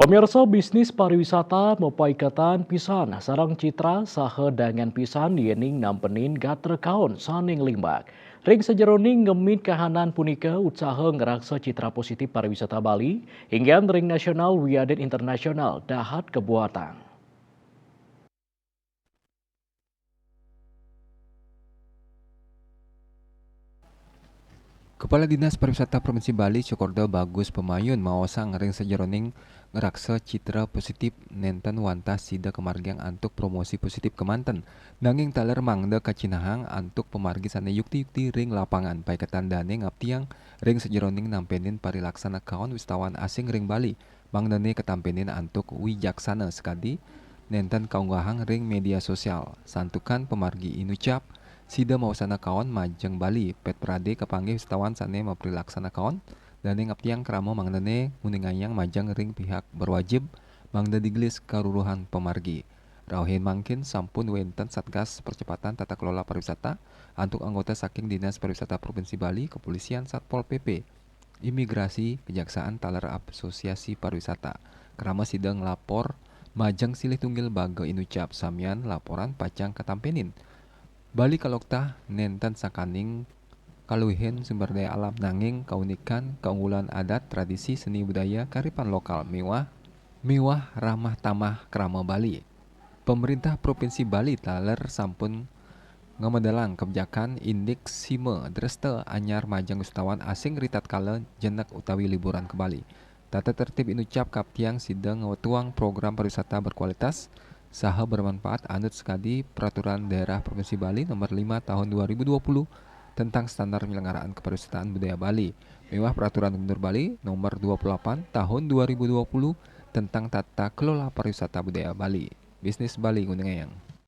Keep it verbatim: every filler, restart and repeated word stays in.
Pemirsa, bisnis pariwisata mapaikatan pisan sareng citra saha dangan pisan yéning nampenin gatra kaon sané nglimbak. Ring sajeroning ngemit kahanan punika, utsaha ngraksa citra positif pariwisata Bali, inggian ring nasional wiadin internasional dahat kabuatang. Kepala Dinas Pariwisata Provinsi Bali, Cokorda Bagus Pemayun, maosang ring sajeroning ngraksa citra positif nénten wantah sida kamargiang antuk promosi positif kemanten, nanging taler mangda kacinahang antuk pamargi sané yukti-yukti ring lapangan. Paiketan dané ngaptiang ring sajeroning nampenin parilaksana kaon wisatawan asing ring Bali, mangdané katampenin antuk wijaksana sakadi nénten kaunggahang ring média sosial. Santukan pamargi inucap, sida maosana kaon majeng Bali, pét pradé kapanggih wisatawan sané maparilaksana kaon, dané ngaptiang krama mangdané nguningayang majeng ring pihak berwajib, mangda digelis karuruhan pamargi. Rauhin mangkin sampun wénten Satgas Percepatan Tata Kelola Pariwisata antuk anggota saking Dinas Pariwisata Provinsi Bali, Kepolisian, Satpol P P, Imigrasi, Kejaksaan taler Asosiasi Pariwisata. Krama sida nglapor majeng silih tunggil baga inucap, samian laporan pacang katampenin. Bali kaloktah nénten sakaning kaluihan sumber daya alam, nanging kaunikan, kaunggulan adat, tradisi, seni budaya, karipan lokal, miwah, miwah ramah tamah krama Bali. Pemerintah Provinsi Bali taler sampun ngamedalang kebijakan indik sima dresta anyar majeng wisatawan asing ritatkala jenek utawi liburan ke Bali. Tata tertib inucap kaptiang sida ngwetuang program pariwisata berkualitas saha bermanfaat anut sakadi Peraturan Daerah Provinsi Bali Nomor lima Tahun dua ribu dua puluh tentang standar penyelenggaraan kepariwisataan budaya Bali, miwah Peraturan Gubernur Bali Nomor dua puluh delapan Tahun dua ribu dua puluh tentang tata kelola pariwisata budaya Bali. Bisnis Bali nguningayang.